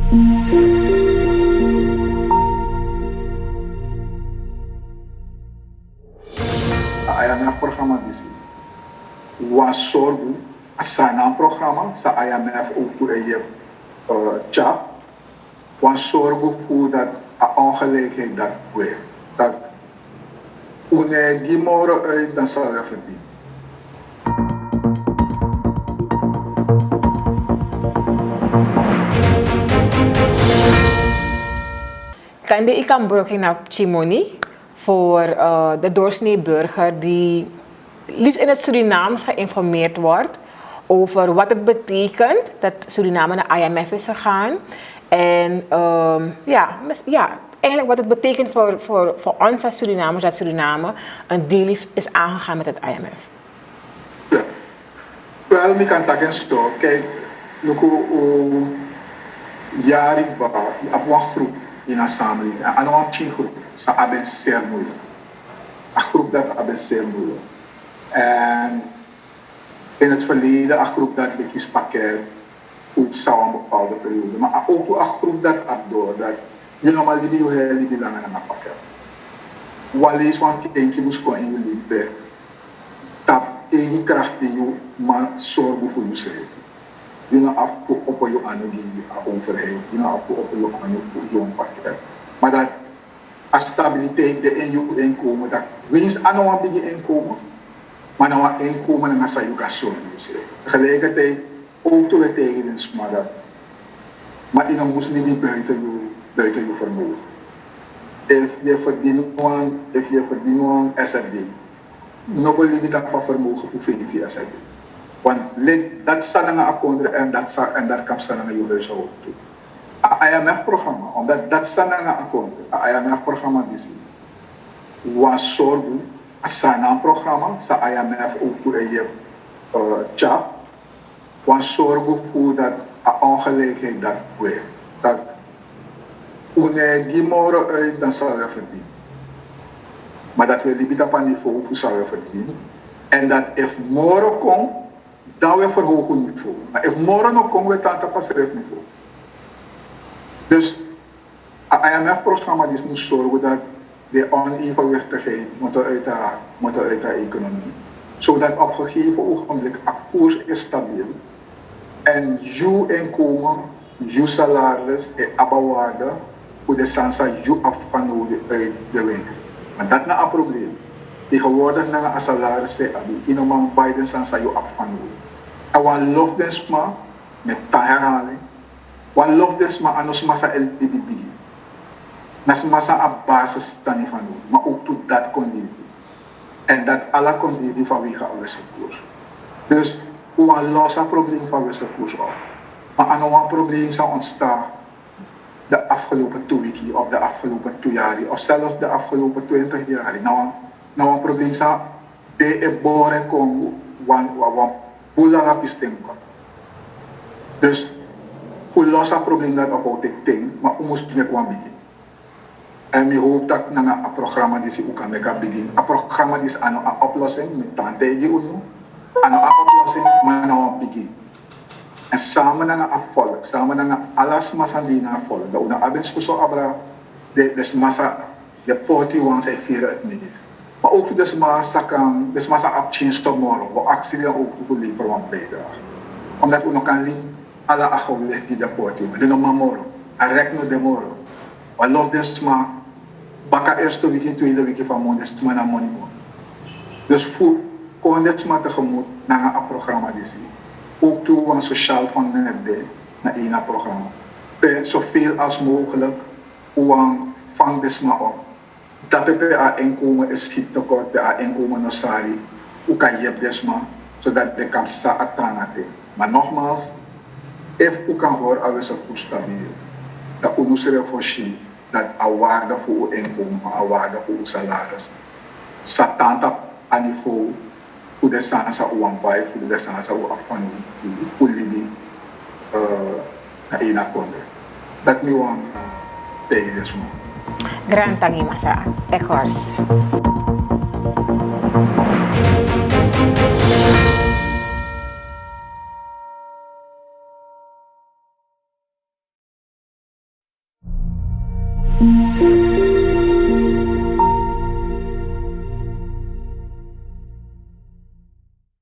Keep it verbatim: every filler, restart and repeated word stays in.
A I M F-programma disi wani sorgu, a Saanan-programma san I M F ook e yepi, eh, tyari, wani sorgu fu dat a ongelijkheid dati gwe. Dat un no e gi moro uit dan san un e verdien. Kande yu kan broko na pikin moni voor, eh, de doorsnee burger die liefst in het Surinaams geïnformeerd wordt over wat het betekent dat Suriname naar I M F is gegaan. En, ehm, ja, mis- ja, eigenlijk wat het betekent voor, voor, voor ons als Surinamers, dat Suriname een deal is, is aangegaan met het I M F. Wel, mi kan taki en so. Kijk, luku, yari kba, yu abi wan groep ini a samenleving. A no wan pikin groep, san abi en zeer moeilijk. A groep dati abi en zeer moeilijk. En in het verleden, a groep dati ben kisi pakket fu san wan bepaalde periode. Maar ook a groep dati abi doro dat yu no man libi yu heri libi langa nanga pakket. Wan leisi wan kenki mus kon ini yu libi, tapu eigi krakti yu man sorgu fu yusrefi. Yu no abi fu opo yu anu gi a overheid, yu no abi fu opo yu anu gi wan pakket. Maar dat a stabiliteit de in yu inkomen, dat winst a no wan bigi inkomen, maar na wan inkomen nanga san yu kan sorgu yusrefi. Tegelijkertijd ook te we tegen den sma dat, maar yu no mus libi buiten yu, buiten yu vermogen. Efu yu e verdien wan, efu yu e verdien wan S R D, no go libi tapu a vermogen fu feifi S R D. Want let, dati san nanga a kondre en dati san, en dati kan san nanga yu huishouden tu. A I M F-programma, omdat dati san nanga a kondre, a I M F-programma disi wani sorgu, a Saanan-programma san I M F ook e yepi, eh, tyari, wani sorgu fu dat a ongelijkheid dati gwe. Dat un no e gi moro uit dan san un e verdien. Maar dat we libi tapu a niveau fu san un e verdien. En dat efu moro kon, dan we verhogen niveau. Maar efu moro no kon, we tan tapu a srefi niveau. Dus a I M F-programma disi mus sorgu dat de onevenwichtigheid moet uit a, moet uit a economie. Zodat op gegeven ogenblik a koers is stabiel. En yu inkomen, yu salaris e abi waarde fu de sani san yu abi fanowdu uit de winkel. Maar dati na a probleem. Tegenwoordig nanga a salaris san yu abi, yu no man bai den sani san yu abi fanowdu. A wani lobi den sma, mi e tan herhaling, wani lobi den sma, a no sma san e libi bigi. Na sma san abi basissani fanowdu, maar ook tu dati kon libi. En dati ala kon libi vanwege a wisselkoers. Dus un wani losi a probleem fu a wisselkoers op. Maar a no wan probleem san ontstaan de afgelopen twee wiki of de afgelopen twee yari of zelfs de afgelopen twintig yari. Na wan, na wan probleem san de e bore kon wan, wan, wan bun langa pistin. Dus fu losi a probleem dati, a o teki ten, maar un mus meki wan bigin. En mi hoop dat nanga a programma disi un kan meki a bigin. A programma disi a no a oplossing, mi tan taigi unu. A no a oplossing, maar na wan bigin. En samen nanga a volk, samen nanga ala sma san de ini a volk, dan un no abi en soso abra, de, de sma san, de poti wan san e firi het meest. Maar ook de sma san kan, de sma san abi pikin moro, un aksi den ook fu lever wan bijdrage. Omdat un no kan libi ala a gewicht gi de poti wan. Den no man moro, a rek no de moro. Un lobi den sma, baka eerste wiki, tweede wiki fu a moni, den sma no abi moni moro. Dus fu kon den sma tegemoet nanga a programma disi, ook tu wan sociaal vangnet de na ini a programma. Pe zoveel als mogelijk un wani vang den sma op. Dape pe a inkomen e schiet tekort, pe a inkomen no sari, un kan yepi den sma, zodat den kan psa a tranga ten. Maar nogmaals, efu un kan hori a wisselkoers stabiel, dan unu srefi o si dat a waarde fu un inkomen, a waarde fu un salaris, sa tan tapu a niveau fu den sani san un wani bai, fu den sani san un abi fanowdu fu libi, eh, na ini a kondre. Dati mi wani taigi den sma. Grantangi masra, Ekhorst.